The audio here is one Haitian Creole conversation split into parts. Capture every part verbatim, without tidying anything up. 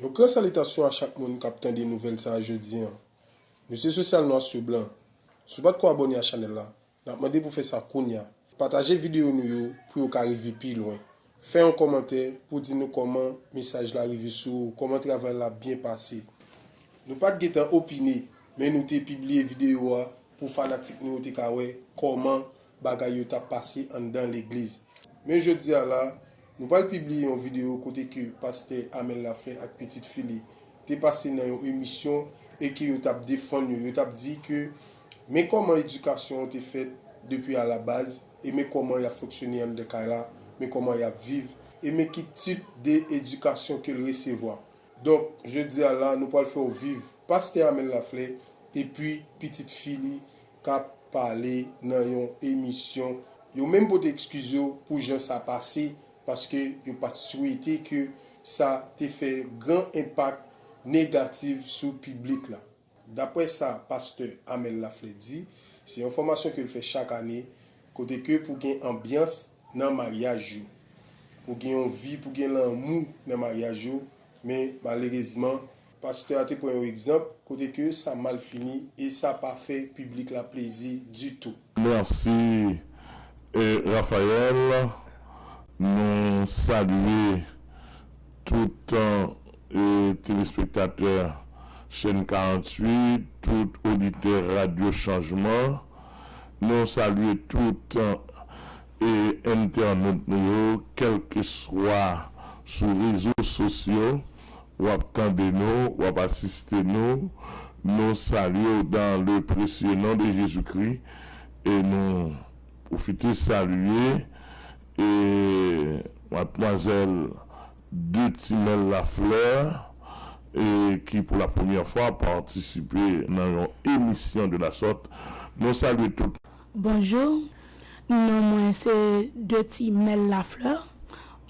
Yon gran salitasyon a chak moun k ap tande nouvèl sa a jodi an. Nou se Sosyal Nwa sou Blan. Si w pa t ko abòne a chanèl la, n ap mande pou w fè sa kounye a. Pataje videyo nou yo pou yo ka rive pi lwen. Fè yon kòmantè pou di nou kòman mesaj la rive sou ou, kòman travay la byen pase. Nou pa t gentan opine, men nou te pibliye videyo a pou fanatik nou yo te ka wè kòman bagay yo t ap pase anndan legliz. Men jodi a la, nou pral pibliye yon videyo kote ke pastè Amel Lafleur ak pitit fi li te pase nan yon emisyon e ke yo t ap defann yo. Yo t ap di ke men kòman edikasyon an te fèt depi alabaz e men kòman y ap fonksyone anndan kay la, men kòman y ap viv e men ki tip de edikasyon ke l resevwa. Donk, jodi a la, nou pral fè w viv pastè Amel Lafleur epi pitit fi li k ap pale nan yon emisyon. Yo menm pote ekskiz yo pou jan sa pase, paske yo pa t swete ke sa te fè gran enpak negatif sou piblik la. Daprè sa pastè Amel Lafleur di, se yon fòmasyon ke l fè chak ane, kote ke pou gen anbyans nan maryaj yo, pou gen yon vi, pou gen lanmou nan maryaj yo, men malerezman, pastè a te pran yon egzanp kote ke sa mal fini e sa pa fè piblik la plezi ditou. Mèsi, eh, Raphaël. Nou salye tout, eh, telespektatè chèn karanntuit, tout oditè Radyo Chanjman. Nou salye tout, eh, entènot nou yo, kèlkeswa sou rezo sosyo, w ap tande nou, w ap asiste nou. Nou salye w dans le précieux nom de Jésus-Christ e nou pwofite salye e madmwazèl Detimèl Lafleur e ki pou la premyè fwa patisipe nan yon emisyon de la sòt. Nou salye tout. Bonjou, non mwen se Detimèl Lafleur.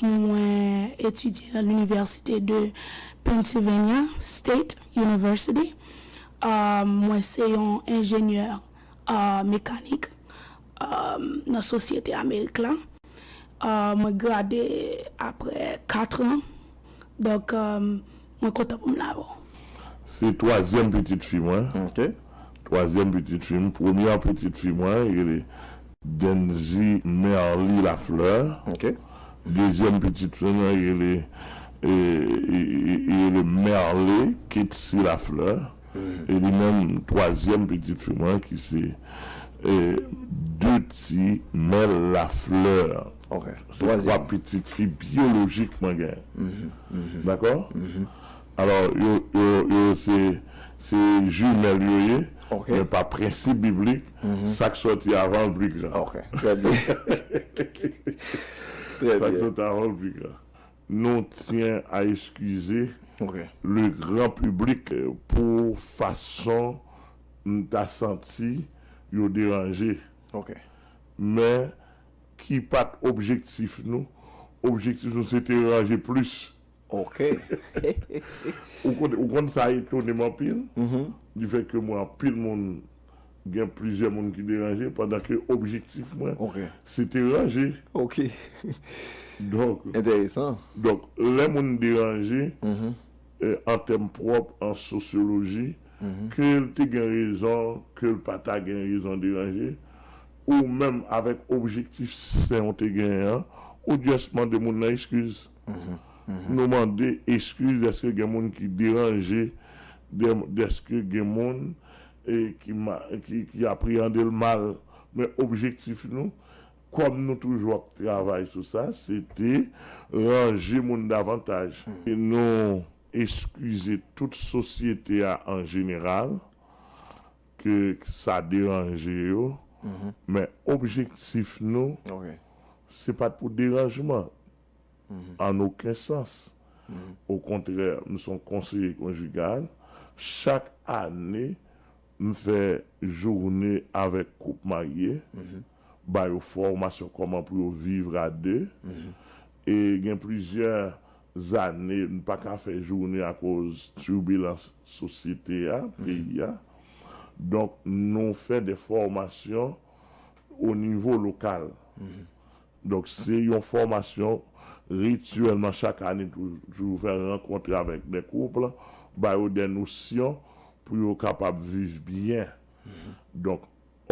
Mwen etidye nan Linivèsite de Pennsylvania State University. Ah, mwen se yon enjenyè, ah, mekanik, ah, nan sosyete Amerik la. Ah, mwen grade apre kat an. Donk, ah, mwen kontan pou m la avè w. Se twazyèm pitit fi mwen. Ok. Twazyèm pitit fi m. Premyè pitit fi mwen, li rele Denzy Merly Lafleur. Ok. Dezyèm pitit fi mwen, li rele, e, e, e, li rele Merle Ketsi Lafleur. E li menm, twazyèm pitit fi mwen ki se, e, Detimèl Lafleur. Ok. Se twa pitit fi byolojik mwen genyen. Dakò? Alò, yo, yo, yo se, se jimèl yo ye, men pa prensip biblik, sa k sòti avan l pi gran. Ok, trè byen. Trè byen. Sa k sòti avan l pi gran. Nou tyen a eskize le gran piblik pou fason m ta santi yo deranje. Ok. Men ki pa t objektif nou. Objektif nou se te ranje plis. Ok. Ou konn, ou konn sa etone m anpil. Di fè ke mwen anpil moun, gen plizyè moun ki deranje, pandan ke objektif mwen se te ranje. Ok. Donk, enteresan. Donk, lè moun deranje, e, an tèm pwòp, an sosyoloji, ke l te gen rezon, ke l pa ta gen rezon deranje, ou menm avèk objektif sen w te genyen an, ou just mande moun nan eskiz. Nou mande eskiz dèske gen moun ki deranje, dè-, dèske gen moun, e, ki ma-, ki, ki apreyande l mal. Men objektif nou, kòm nou toujou ap travay sou sa, se te ranje moun davantaj. E nou eskize tout sosyete a an jeneral, ke sa deranje yo, men objektif nou, se pa t pou deranjman, an okenn sans. Okontrè, m se yon konseye konjigal. Chak ane, m fè jounen avèk koup marye, ba yo fòmasyon kòman pou yo viv a de. E gen plizyè zane, n pa ka fè jounen akoz tibilans sosyete a, peyi a. Donk, nou fè de fòmasyon o nivo lokal. Donk, se yon fòmasyon Rityèlman, chak ane, toujou fè rankontre avèk de koup, ba yo de nosyon pou yo kapab viv byen. Donk,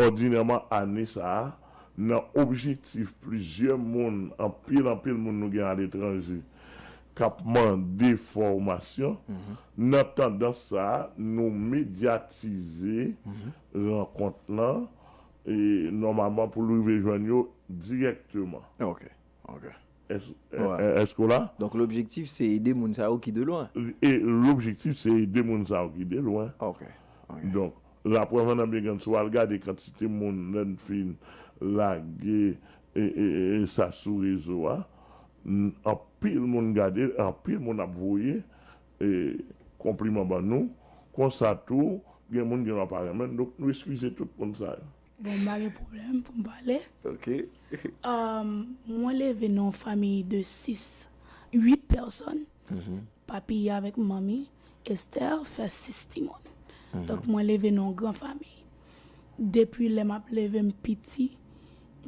òdinèman, ane sa a, nan objektif plizyè moun, anpil, anpil moun nou gen aletranje, k ap mande fòmasyon, nan tandans sa a, nou medyatize rankont lan, e nòmalman pou l rive jwenn yo dirèkteman. Ok, ok. Èske w la? Donk, lobjektif se ede moun sa yo ki de lwen. E lobjektif se ede moun sa yo ki de lwen. Ok, ok. Donk, laprèv an nan Byengann, si w al gade kantite moun, lè n fin lage e, e, e, sa sou rezo a, n- anpil moun gade, anpil moun ap voye e, konpliman ban nou. Konsa tou, gen moun gen dwa pa renmen n, donk nou eskize tout moun sa yo. Bon, m pa gen pwoblèm pou m pale. Ok. Um, mwen leve nan yon fanmi de sis, uit pèsòn. Papi avèk manmi, Esther, fè sis timoun. Donk, mwen leve nan yon gran fanmi. Depi lè m ap leve, m piti,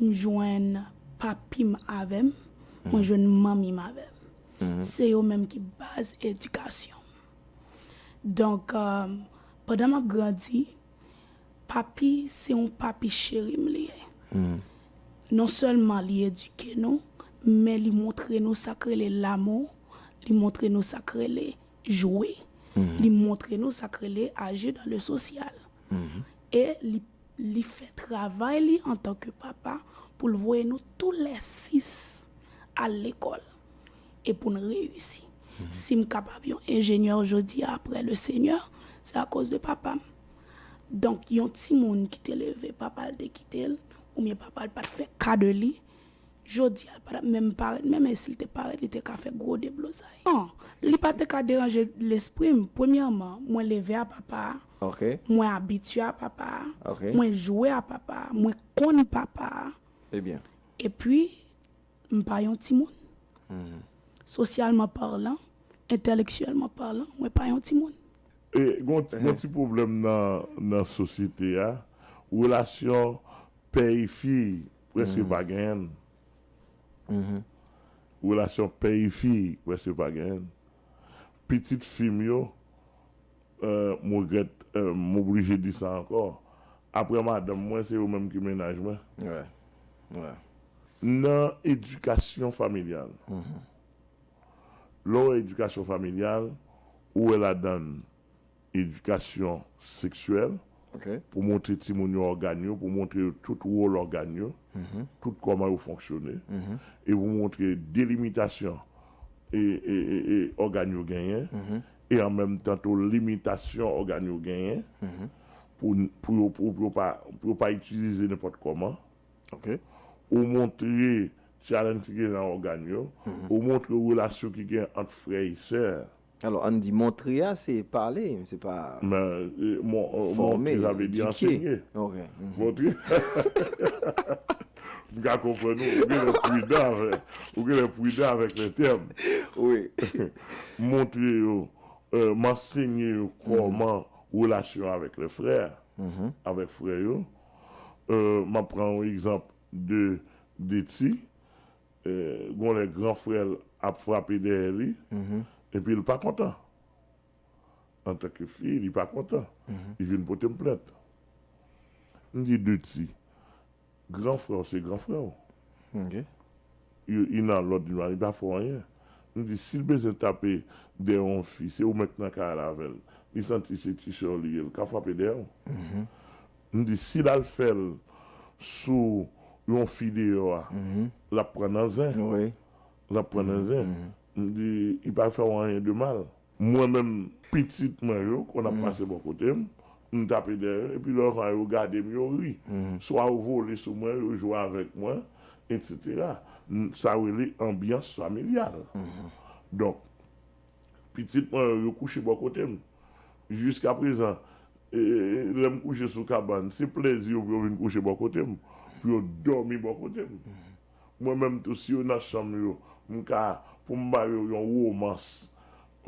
m jwenn papi m avè m, mwen jwenn manmi m avè m. Se yo menm ki baz edikasyon m. Donk, um, pandan m ap grandi, papi se yon papi cheri m li ye. Non sèlman li edike nou, men li montre nou sa k rele lamou, li montre nou sa k rele jwe, li montre nou sa k rele aji dan le sosyal. E li, li fè travay li antanke papa pou l voye nou tou lè sis al lekòl e pou n reyisi. Si m kapab yon enjenyè jodi a apre le Senyè, se akoz de papa m. Donk, yon timoun ki te leve, papa l te kite l, oubyen papa l pa t fè ka de li, jodi a l pa t ap menm parèt, menm e si l te parèt, li te ka fè gwo deblozay. Non, li pa te ka deranje lespri m. Premyèman, mwen leve a papa a, Ok. mwen abitye a papa a, Ok. mwen jwe a papa a, mwen konn papa a. Ebyen. Epi, m pa yon timoun. Sosyalman palan, entèlektyèlman palan, mwen pa yon timoun. E gon, gon ti pwoblèm nan, nan sosyete a. Relasyon pè e fi, prèske pa genyen. Relasyon pè e fi, prèske pa genyen. Pitit fi m yo, euh, m regrèt, euh, m oblije di sa ankò. Apre madanm mwen, se yo menm ki mennaj mwen. Wè. Wè. Nan edikasyon familyal. Lè w wè edikasyon familyal, ou wè ladan l edikasyon seksyèl, Ok. pou montre timoun yo ògàn yo, pou montre yo tout wòl ògàn yo, tout kòman yo fonksyone, e pou montre delimitasyon e, e, e, e ògàn yo genyen, e an menm tan tou limitasyon ògàn yo genyen, pou, pou yo, pou, pou yo pa, pou yo pa itilize nenpòt kòman. Ok. Ou montre challenge ki gen nan ògàn yo, ou montre relasyon ki gen ant frè e sè. Alò, ann di montre a, se pale, se pa Men, e, mon, euh, fòme, montre, sa vle di edike. Anseye. Ok. Mhm. Montre. M ka konprann ou, ou genlè pridan avèk, ou genlè pridan avèk le tèm. Wi. Montre yo, euh, m ansenye yo kòman relasyon avèk le frè, avèk frè yo. Euh, m ap pran yon egzanp de, de ti, euh, gon lè gran frè l ap frape dèyè li, epi l pa kontan. Antanke fi, li pa kontan. Li vin pote m plent. M di de ti, gran frè w se gran frè w. Ok. Li, li nan lòd, li, li pa fè w anyen. M di, si l bezwen tape dèyè yon fi, se ou menm k nan kay la avè l. Li santi se ti sè w li ye, l ka frape dèyè w. M di, si l al fè l sou yon fi deyò a, l ap pran nan zen. Wi. L ap pran nan zen. M di, li pa fè w anyen de mal. Mwen menm, pitit mwen yo, konn ap pase bò kote m, m tape dèyè yo, epi lè yo gade m, yo ri. Swa yo vole sou mwen, yo jwe avèk mwen, etsetera. N- Sa rele anbyans familyal. Donk, pitit mwen yo, yo kouche bò kote m. Jiskaprezan, e, e, lè m kouche sou kabann, se plèzi yo pou yo vin kouche bò kote m, pou yo dòmi bò kote m. Mwen menm tou, si yo nan chanm yo, m ka, pou m ba yo yon womans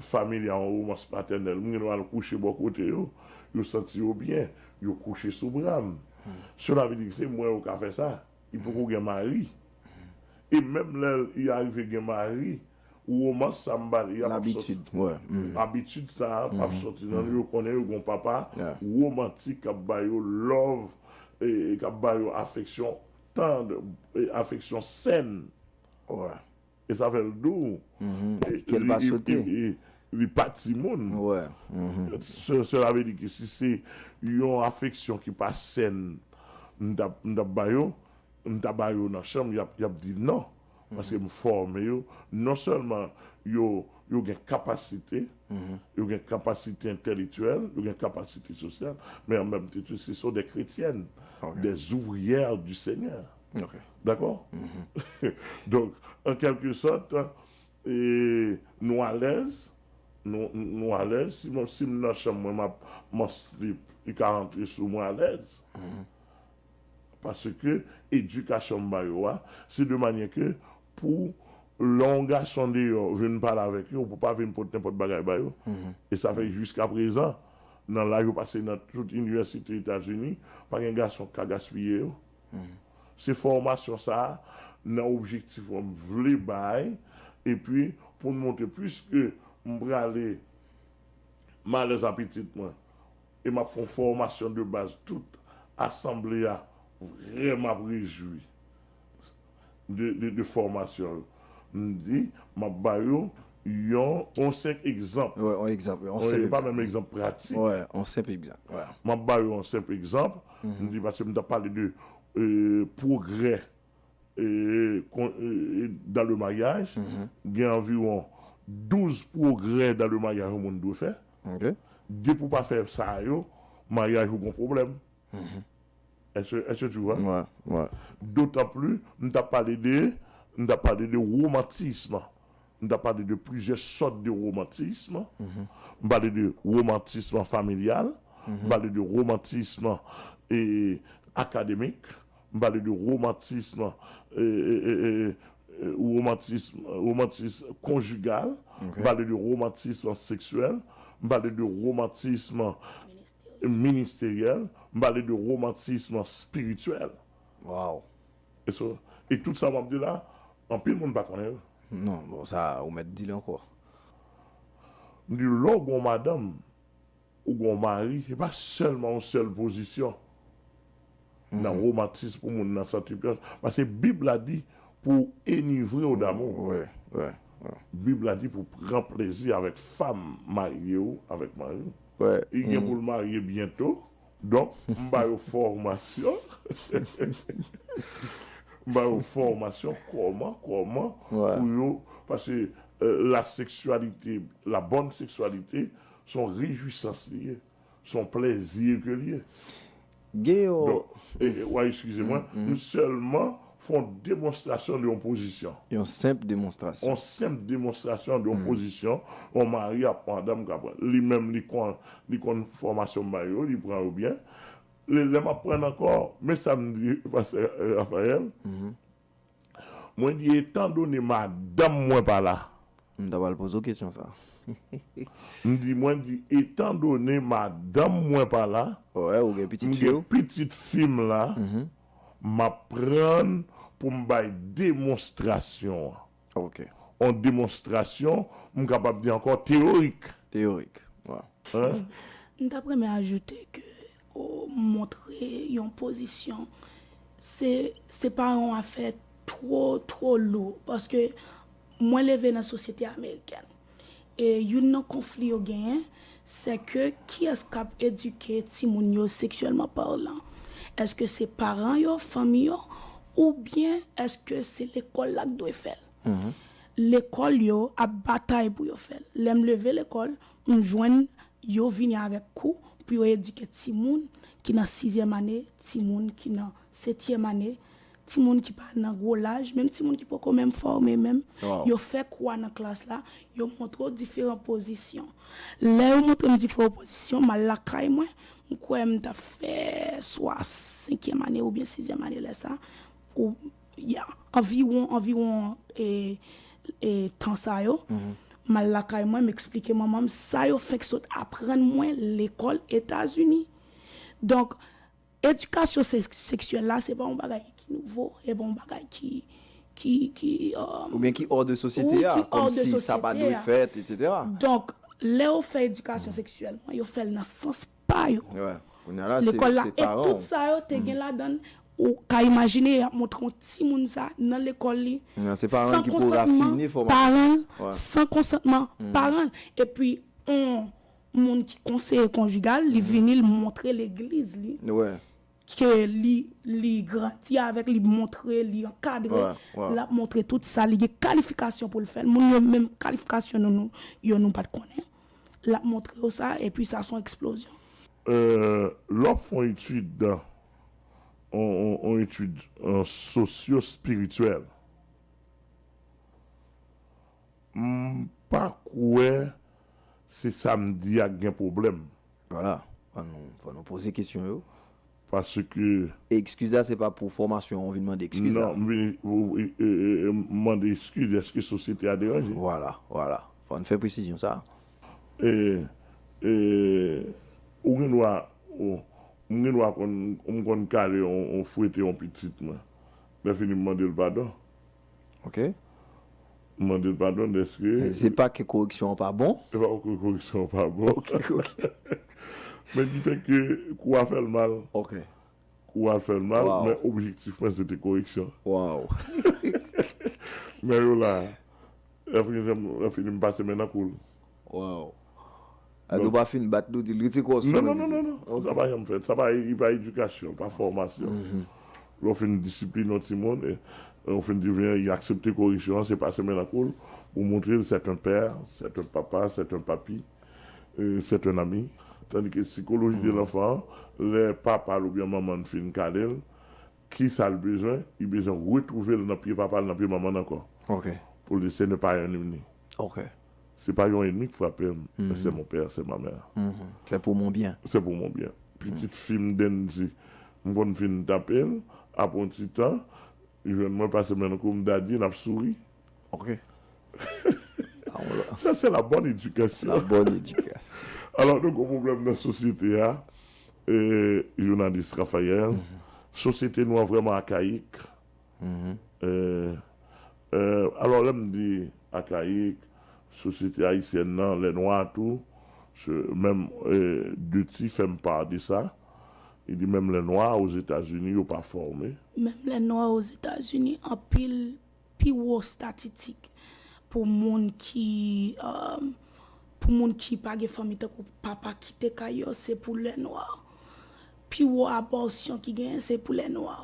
familyal, yon womans patènèl, m gen dwa al kouche bò kote yo, yo santi yo byen, yo kouche sou bra m. Cela veut dire que se mwen yo ka fè sa, li poko gen mari. E menm lè y arive gen mari, womans sa m ba li a p ap sòti. Labitid, wè. Mhm. Abitid sa a p ap sòti nan yo. Konnen yo gon papa womantik k ap ba yo love, e, e k ap ba yo afeksyon tand, e, afeksyon sèn. Wè. E sa fè l dou. Mhm. E, ke l pa swete. E, e, li pa timoun. Wè. Mhm. Se, sela vle di ke si se yon afeksyon ki pa sèn, m t ap, m t ap ba yo, m ta ba yo nan chanm, y ap, y ap di non. Paske m fòme yo. Non sèlman yo, yo gen kapasite, yo gen kapasite entèlektyèl, yo gen kapasite sosyal, men an menm tan, ce sont des chrétiennes, des ouvrières du Seigneur. Dakò? Donk, an kèlke sòt, e, nou alèz, nou, nou alèz. Si m, si m nan chanm mwen, m ap, m an slip, li ka rantre sou mwen alèz. Paske edikasyon m ba yo a, se de manyè ke pou lè yon gason deyò vin pale avèk yo, ou pou pa vin pot nenpòt bagay ba yo. E sa fè jiskaprezan, nan laj yo pase nan tout inivèsite Etazini, pa gen gason k ka gaspiye yo. Se fòmasyon sa a, nan objektif mwen, m vle bay, epi pou n montre, piske m prale, m alèz a pitit mwen, e m ap fè yon fòmasyon de baz, tout asanble a vrèman ap rejwi de, de, de fòmasyon yo. M di, m ap ba yo yon, yon senp egzanp. Wè, yon egzanp, yon senp egzanp. Wè, pa menm egzanp pratik. Wè, yon senp egzanp, wè. M ap ba yo yon senp egzanp. M di, paske m t ap pale de, e, pwogrè, e, kon, e, e, dans le mariage, gen anviwon douz pwogrè dans le mariage yon moun dwe fè. Depi w pa fè sa yo, maryaj ou gon pwoblèm. Est-ce, est-ce que tu vois? Wè, wè. D'autant plus, m t ap pale de, m t ap pale de romantisme. M t ap pale de plizyè sòt de romantisme. M pale de romantisme familial, m pale de romantisme, e, akademik, m pale de romantisme, e, e, e, e, e, romantisme, romantisme conjugal, m pale de romantisme sexuel, m pale de romantisme ministériel, m pale de romantisme spirituel. Wow. E so, e tout sa m ap di la, anpil moun pa konnen yo. Non, bon, sa, ou mèt di l ankò. M di, lè w gon madanm, ou gon mari, se pa sèlman yon sèl pozisyon nan romantism pou moun nan santi pyès. Paske Bib la di pou enivre w damou. Wi, wi, wi. Bib la di pou pran plezi avèk fanm marye w, avèk mari w. Wi. Li gen pou l marye byento. Donk, m ba yo fòmasyon. M ba yo fòmasyon kòman, kòman pou yo, paske, euh, la sexualité, la bonne sexualité, se yon rejwisans li ye, se yon plèzi ke li ye. Gen yon... Donk, e, e, w a eskize mwen, m sèlman fè yon demonstrasyon de yon pozisyon. Yon senp demonstrasyon. Yon senp demonstrasyon de yon pozisyon. Yon mari ak madanm ka pran. Li menm, li konn, li konn fòmasyon m ba yo, li pran yo byen. Lè, lè m ap pran ankò, men sa m di, pastè Raphaël, mwen di, etandone madanm mwen pa la. M ta pral poze w kesyon sa. M di, mwen di, etandone madanm mwen pa la, wè, ou gen pitit fi w, pitit fi m la, m ap pran pou m bay demonstrasyon an. Ok. Yon demonstrasyon, m kapab di ankò teyorik. Teyorik, wè. Hein? M t ap renmen ajoute ke, o, montre yon pozisyon, se, se pa yon afè twò, twò lou, paske mwen leve nan sosyete amerikèn. E youn nan konfli yo genyen, se ke kiyès k ap edike timoun yo seksyèlman palan? Èske se paran yo, fanmi yo, oubyen èske se lekòl la k dwe fè l? Lekòl yo ap batay pou yo fè l. Lè m leve lekòl, m jwenn yo vini avèk kou pou yo edike timoun ki nan sizyèm ane, timoun ki nan setyèm ane, timoun ki pa nan gwo laj, menm timoun ki poko menm fòme menm. Yo fè kou a nan klas la, yo montre w diferan pozisyon. Lè yo montre m diferan pozisyon, m al lakay mwen, m kwè m t ap fè swa senkyèm ane oubyen sizyèm ane lè sa, ou, ya, anviwon, anviwon, e, e, tan sa yo, m al lakay mwen, m eksplike manman m sa yo fenk sot aprann mwen lekòl Etazini. Donk, edikasyon se-, seksyèl la, se pa yon bagay ki nouvo, e pa yon bagay ki, ki, ki, Oubyen ki hors de sosyete a, kòmsi sa pa dwe fèt, etsetera. Donk, lè yo fè edikasyon seksyèl, yo fè l nan sans pa yo. Kounye a la, se lekòl la. E tout sa yo te gen ladan l, ou ka imajine y ap montre yon timoun sa nan lekòl li, san konsantman paran l, san konsantman paran l. Epi yon moun ki konseye konjigal, li vini, li montre legliz li ke li, li grandi avèk, li montre, li ankadre, l ap montre tout sa, li gen kalifikasyon pou l fè l. Moun yo menm kalifikasyon nou, nou, yo nou pa t konnen. L ap montre yo sa, epi sa se yon eksplozyon. Lè w ap fè yon etid, yon etid sosyo-espirityèl, m pa kwè se sa m di a k gen pwoblèm. Vwala, fò nou, fò nou poze kesyon yo. Paske. E eskiz la, se pa pou fòmasyon an, ou vin mande eskiz la. Non, m vin mande eskiz, èske sosyete a deranje? Vwala, vwala. Fò n fè presizyon sa. E, e, ou gen dwa, ou, m gen dwa konn, m konn kale yon, yon fwete yon pitit mwen. Lè fini m mande l padon. Oke. M mande l padon dèske. Se pa ke koreksyon an pa bon. Se pa ke koreksyon an pa bon. Oke, oke. Men ki fè ke kou a fè l mal. Oke. Kou a fè l mal, men objektif mwen se te koreksyon. Waw. Men yo la, lè fini, lè fini m pase men nan kou l. Waw. Ado pa fin bat nou, di l rete kò w sou. Non, non, non, non, non. Sa pa janm fèt. Sa pa, li pa edikasyon, pa fòmasyon. Lè w fin disipline yon timoun, e, ou fin di, vin, li aksepte koreksyon an, se pase men nan kou l, ou montre l c'est un père, c'est un papa, c'est un papi, e, c'est un ami. Tandis que psychologie de l'enfant, lè papa l oubyen manman l fin kale l, kisa l bezwen? Li bezwen retwouve l nan pye papa l, nan pye manman l ankò. Oke. Pou l di, ce n'est pas un ennemi. Oke. Se pa yon ennmi k frape m, men c'est mon père, c'est ma mère. C'est pour mon bien. C'est pour mon bien. Pitit fi m, Dendy, m konn fin tape l, apre yon ti tan, li jwenn mwen pase men nan kou m, Daddy, n ap souri. Oke. Ça, c'est la bonne éducation. La bonne éducation. Alò, nou gen yon pwoblèm nan sosyete a, e, jounalis Raphaël, sosyete nou an vrèman akayik. E, e, alò, lè m di akayik, sosyete ayisyèn nan, lè nwa tou, se, menm, e, Duty fè m pa de sa, li di menm lè nwa Ozetazini, yo pa fòme. Menm lè nwa Ozetazini, anpil pi wo estatitik pou moun ki, pou moun ki pa gen fanmi, tankou papa kite kay yo, se pou lè nwa. Pi wo abòsyon ki genyen, se pou lè nwa.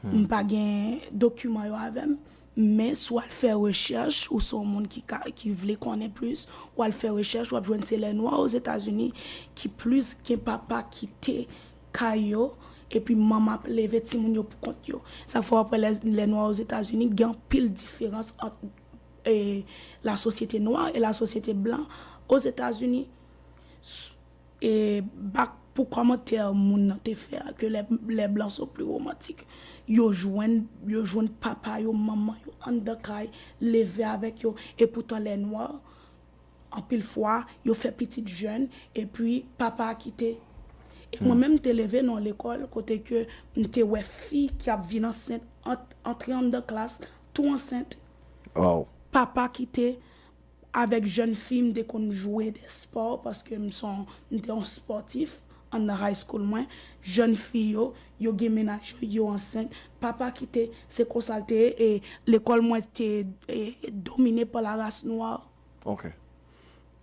M pa gen dokiman yo avè m, men si w al fè rechèch, ou se yon moun ki ka, ki vle konnen plis, w al fè rechèch, w ap jwenn se lè nwa Ozetazini ki plis gen papa kite kay yo, epi manman ap leve timoun yo pou kont yo. Sa fè w ap wè lè, lè nwa Ozetazini gen anpil diferans ant, e, la sosyete nwa e la sosyete blan Ozetazini. E, bak pou kòmantè moun nan te fè a, ke les, les blancs sont plus romantiques. Yo jwenn, yo jwenn papa yo, manman yo anndan kay, leve avèk yo, epoutan lè nwa, anpil fwa, yo fè pitit jèn, epi papa a kite. E mwen menm, m te leve nan yon lekòl kote ke m te wè fi ki ap vin ansent, ant, antre anndan klas, tou ansent. Papa kite, avèk jèn fi, m te konn jwe de spò, paske m se yon, m te yon spòtif anndan high school mwen. Jèn fi yo, yo gen mennaj yo, yo ansent. Papa kite, se konsa l te ye, e lekòl mwen te, e, domine pa la race noire. Ok.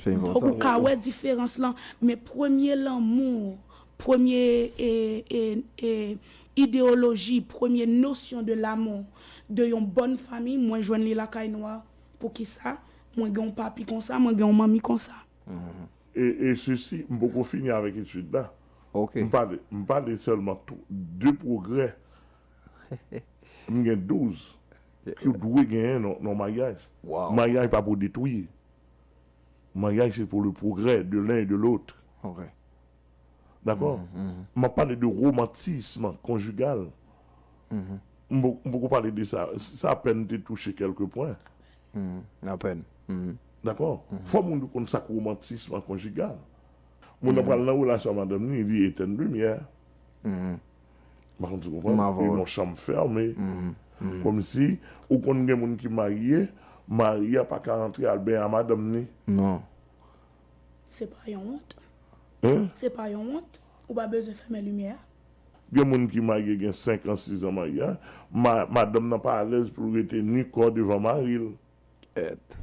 Se enpòtan. Donk, ou ka wè diferans lan. Men premye lanmou, premye, e, e, e, ideyoloji, premye notion de l'amour de yon bòn fanmi, mwen jwenn li lakay nwa. Poukisa? Mwen gen yon papi konsa, mwen gen yon manmi konsa. E, e sesi, m poko fini avèk etid la. Ok. M pale, m pale sèlman tou, de pwogrè. M gen douz ki w dwe genyen nan, nan maryaj. Maryaj pa pou detwi. Maryaj, c'est pour le progrès de l'un et de l'autre. Ok. Dakò? M ap pale de romantisme conjugal. M po-, m poko pale de sa. Sa apèn te touche kèlke pwen. Apèn. Dakò? Fò moun yo konn sa k romantisme conjugal. Moun nan pral nan relasyon a madanm li, li etèn limyè. M pa konn si w konprann. Li nan chanm fèmen. Kòmsi ou konn gen moun ki marye, mari a pa ka antre al benyen a madanm li. Non. Se pa yon wont. Hein? Se pa yon wont. Ou pa bezwen fèmen limyè a. Gen moun ki marye gen senk an, sis an marye, ma, madanm nan pa alèz pou l rete ni kò devan mari l. Et.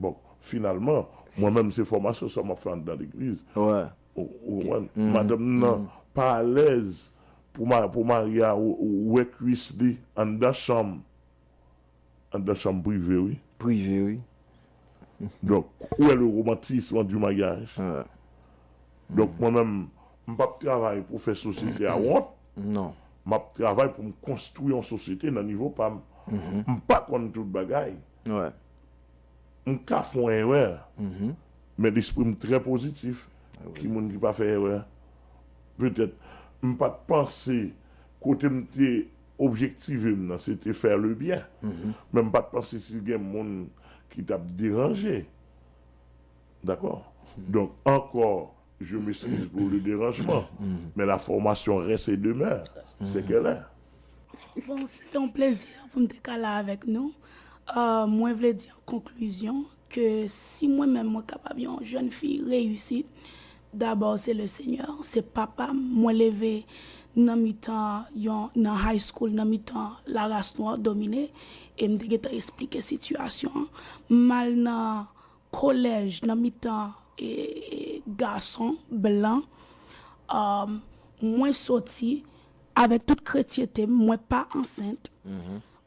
Bon, finalman, mwen menm se fòmasyon sa m ap fè anndan legliz. Wè. Ou ou konprann? Madanm nan pa alèz pou ma, pou mari a w- w- wè kwis li anndan chanm. Anndan chanm prive, wi. Prive, wi. Donk, où est le romantisme du mariage? Wè. Donk, mwen menm, m p ap travay pou fè sosyete a wont. Non. M ap travay pou m konstwi yon sosyete nan nivo pa m. M pa konn tout bagay. Wè. M ka fè yon erè, men lespri m trè pozitif. Ki moun ki pa fè erè? Petèt, m pa t panse kote m te objektive m nan, se te fè le byen. Men m pa t panse si gen moun ki t ap deranje. Dakò? Donk, ankò, je m'excuse pour le dérangement, mais la formation reste et demeure. C'est qu'elle est. Bon, se te yon plezi pou m te ka la avèk nou. Euh, mwen vle di an konklizyon ke si mwen menm mwen kapab yon jèn fi reyisit, dabò se le Senyè, se papa m. Mwen leve nan mitan yon nan high school, nan mitan laras nwa domine, e m te gentan esplike sitiyasyon an. M al nan kolèj nan mitan e, e, gason blan. Um, mwen soti avèk tout kretyente m, mwen pa ansent.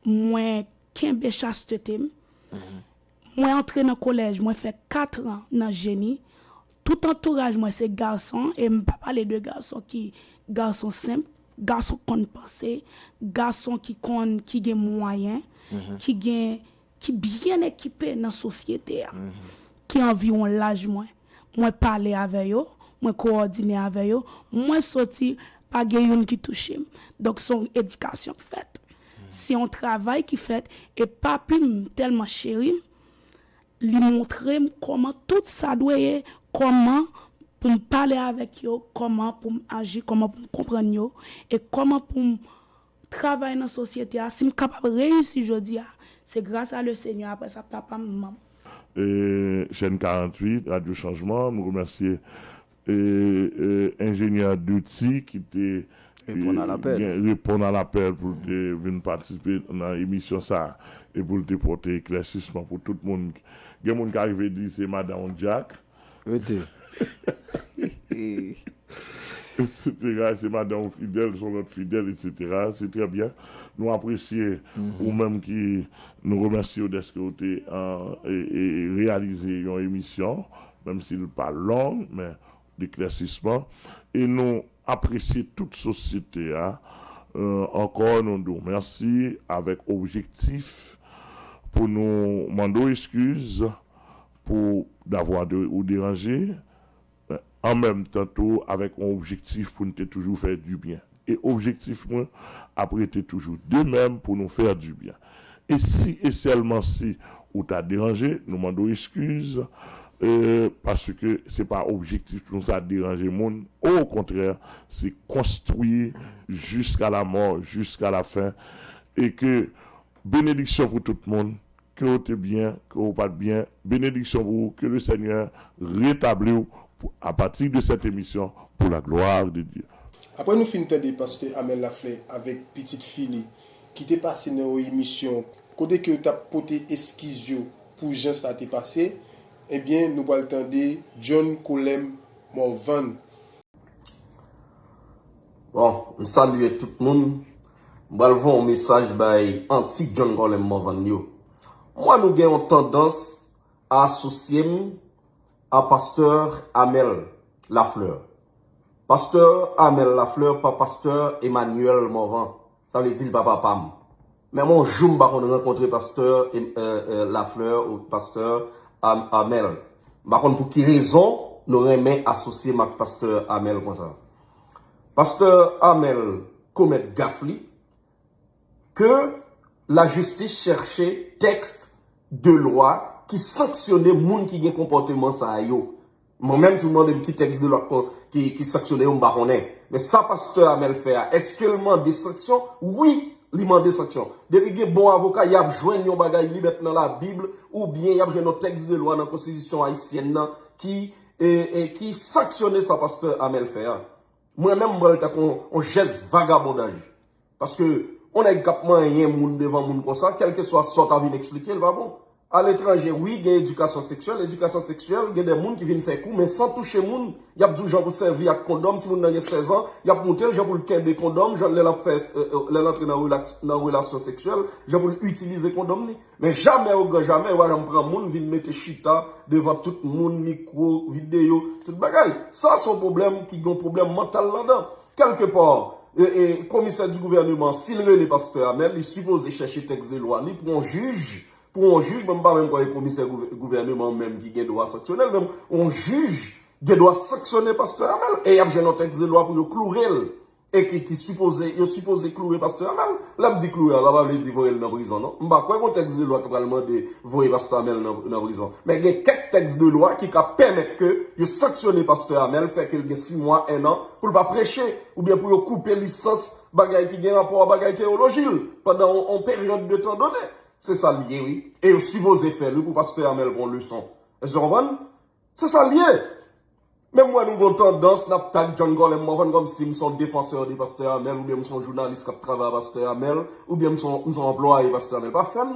Mwen kenbe chastete m. Mwen antre nan kolèj, mwen fè kat an nan jeni. Tout antouraj mwen se gason, e m pa pale de gason ki gason senp, gason konn panse, gason ki konn, ki gen mwayen, ki gen, ki byen ekipe nan sosyete a, ki anviwon laj mwen. Mwen pale avè yo, mwen kowòdine avè yo, mwen soti, pa gen youn ki touche m. Donk se yon edikasyon k fèt. Se yon travay ki fèt, e papi m tèlman cheri m, li montre m kòman tout sa dwe ye, kòman pou m pale avèk yo, kòman pou m aji, kòman pou m konprann yo, e kòman pou m travay nan sosyete a. Si m kapab reyisi jodi a, se gras a le Senyè, apre sa, papa m, manman m. E, Chaîne quarante-huit, Radio Changement, nou remèsye e, e, enjenyè Duty ki te Reponn a lapèl. Gen, reponn a lapèl pou l te vin patisipe nan emisyon sa a e pou l te pote eklèsisman pou tout moun. Gen moun k arive di se madanm w Jack, Rete. etsetera. Se madanm w Fidèl, se yon lòt Fidèl, etsetera. Se trè byen. Nou apresye ou menm ki, nou remèsye w dèske w te an, e, e, reyalize yon emisyon, menm si l pa long, men deklèsisman. E nou apresye tout sosyete a. Euh, ankò, nou di w mèsi avèk objektif pou nou mande w eskiz pou davwa de, ou deranje, an menm tan tou avèk yon objektif pou n te toujou fè dibyen. E objektif mwen ap rete toujou de menm pou nou fè dibyen. E si e sèlman si ou ta deranje, nou mande w eskiz, e, paske se pa objektif nou sa deranje moun. Okontrè, se konstwi jiska la mò, jiska la fen. E ke benediksyon pou tout moun, ke w te byen, ke w pa t byen, benediksyon pou ou, ke le Senyè retabli w pou, à partir de cette émission, pour la gloire de Dieu. Apre nou fin tande Pastè Amel Lafleur avèk pitit fi li ki te pase nan yon emisyon kote ke yo t ap pote eskiz yo pou jan sa te pase, ebyen, nou pral tande John Colem Morvan. Bon, m salye tout moun. M pral voye yon mesaj bay anti John Colem Morvan yo. M wè nou gen yon tandans a asosye m a pastè Amel Lafleur. Pastè Amel Lafleur pa pastè Emmanuel Morvan. Sa vle di l pa papa m. Menm yon jou m pa konn rankontre pastè Em- euh, euh, Lafleur ou pastè Am- Amel. M pa konn pou ki rezon nou renmen asosye m ak pastè Amel konsa. Pastè Amel komèt gaf li ke lajistis chèche tèks de lwa ki sanksyone moun ki gen konpòteman sa yo. Mwen menm, si w mande m ki tèks de lwa ki, ki sanksyone yo, m pa konnen. Men sa pastè Amel fè a, èske l mande sanksyon? Wi, Li mande sanksyon. Depi gen bon avoka, y ap jwenn yon bagay li met nan Labib, oubyen y ap jwenn yon tèks de lwa nan konstitisyon ayisyèn nan ki, e, e, ki sanksyone sa pastè Amel fè a. Mwen menm, m pran l tankou yon, yon jès vagabondaj. Paske yon nèg k ap manyen moun devan moun konsa, kèlkeswa sa w ta vin eksplike l, pa bon. Aletranje, wi, gen edikasyon seksyèl. Edikasyon seksyèl, gen de moun ki vin fè kou, men san touche moun. Y ap di w jan pou sèvi ak kondòm. Timoun nan gen sèz an, y ap montre l jan pou l kenbe kondòm, jan lè l ap fè, e, e, lè l antre nan relaks-, nan relasyon seksyèl, jan pou l itilize kondòm ni. Men jamè o gran jamè, yo pa janm pran moun vin mete chita devan tout moun, mikwo, videyo, tout bagay. Sa se yon pwoblèm ki gen yon pwoblèm mantal ladan. Kèlkepa, e, e, komisè di gouvèneman, si l rele pastè Amel, li sipoze chèche tèks de lwa li pou yon jij, pou yon jij, men m pa menm kwè e komisè gouvè-, gouvèneman menm ki gen dwa sanksyone l, men yon jij gen dwa sanksyone pastè Amel, e y ap jwenn yon tèks de lwa pou yo kloure l, e ki, ki sipoze, yo sipoze kloure pastè Amel. Lè m di kloure a, sa pa vle di voye l nan prizon, non. M pa kwè gen tèks de lwa ki pral mande voye pastè Amel nan, nan prizon. Men gen kèk tèks de lwa ki ka pèmèt ke yo sanksyone pastè Amel, fè ke l gen sis mwa, en an, pou l pa preche, oubyen pou yo koupe lisans bagay ki gen rapò a bagay teyoloji l pandan yon, yon peryòd de tan done. Se sa l ye, wi. E yo sipoze fè l, wi, pou pastè Amel pran leson. Èske w konprann? Se sa l ye. Men m wè nou gon tandans, n ap tag John Colem Morvan kòmsi m se yon defansè de pastè Amel, oubyen m se yon jounalis k ap travay a pastè Amel, oubyen m se yon, m se yon anplwaye pastè Amel. Pa fè m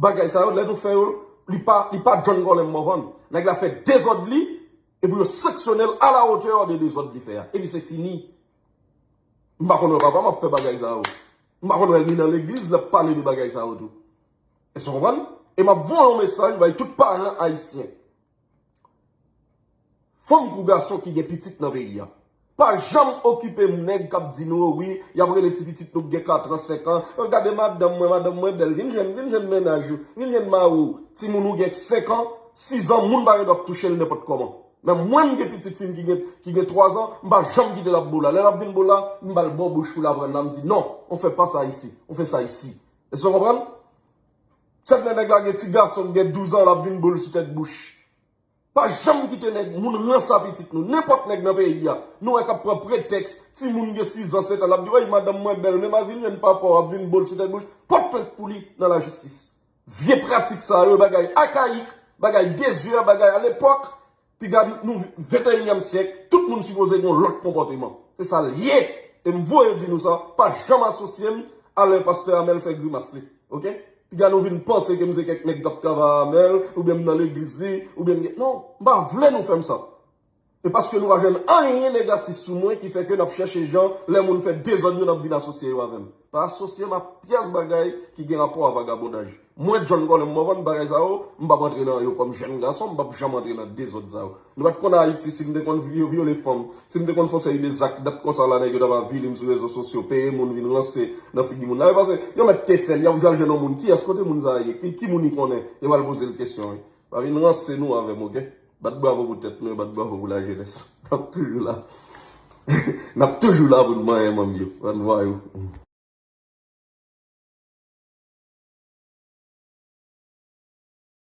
bagay sa yo, lè nou fè yo, li pa, li pa John Colem Morvan. Nèg la fè dezòd li, e pou yo sanksyone l à la hauteur de dezòd li fè a. Epi se fini. M pa konn wè papa m ap fè bagay sa yo. M pa konn wè l ni nan legliz, l ap pale de bagay sa yo tou. Èske w konprann? E m ap voye yon mesaj bay tout paran ayisyen. Fanm kou gason ki gen pitit nan peyi a. Pa janm okipe nèg k ap di nou, wi, y ap rele ti pitit nou ki gen kat an, senk an. Gade madanm mwen, madanm mwen bèl. Vin jwenn, vin jwenn mennaj ou, vin jwenn mari w. Timoun ou gen senk an, sis an, moun pa gen dwa ap touche l nenpòt kòman. Men mwen, m gen pitit fi m ki gen, ki gen twa zan, m pa janm kite l ap bo la. Lè l ap vin bo la, m ba l bò bouch pou l aprann la, m di, "Non, on fait pas ça ici, on fait ça ici." Èske w konprann? Sèt lè nèg la gen ti gason ki gen douz an, l ap vin bo l sou tèt bouch. Pa janm kite nèg, moun ranse a pitit nou. Nenpòt nèg nan peyi a, nou wè k ap pran pretèks, timoun gen sis an, sèt an, l ap di, "Wey, madanm mwen bèl, men m al vin jwenn papa w ap vin bo l sou tèt bouch." Pòt plent pou li nan lajistis. Vye pratik sa yo, bagay akayik, bagay dezye, bagay alepòk. Piga nou venteyinyèm syèk, tout moun sipoze gen yon lòt konpòteman. Se sa l ye. E m voye di nou sa, pa janm asosye m a lè pastè Amel fè grimas li. Oke? Piga nou vin panse ke m se kèk nèg k ap travay a Amel, oubyen m nan legliz li, oubyen m gen, non, m pa vle nou fè m sa. E paske nou pa jwenn anyen negatif sou mwen ki fè ke n ap chèche jan, lè moun fè dezòd yo, n ap vin asosye yo avè m. Pa asosye m ak pyès bagay ki gen rapò a vagabondaj. Mwen, John Colem Morvan, bagay sa yo, m p ap antre nan yo kòm jèn gason, m p ap janm antre nan dezòd sa yo. Nou pa t konn Ayiti, si m te konn vyo-, vyole fanm, si m te konn fè yon seri de zak dat konsa la, nèg yo t ap avili m sou rezo sosyo, peye moun vin ranse nan figi moun. Nan yo pase, yo mèt te fè l, y ap al jwenn yon moun. Kiyès, kote moun sa a ye? Ki, ki moun li konnen? Yo pral poze l kesyon, wi. Pa vin ranse nou avè m, oke? Bat bravo pou tèt nou, bat bravo pou lajenès. N ap toujou la. N ap toujou la pou n manyen manm yo. Ann vwayou.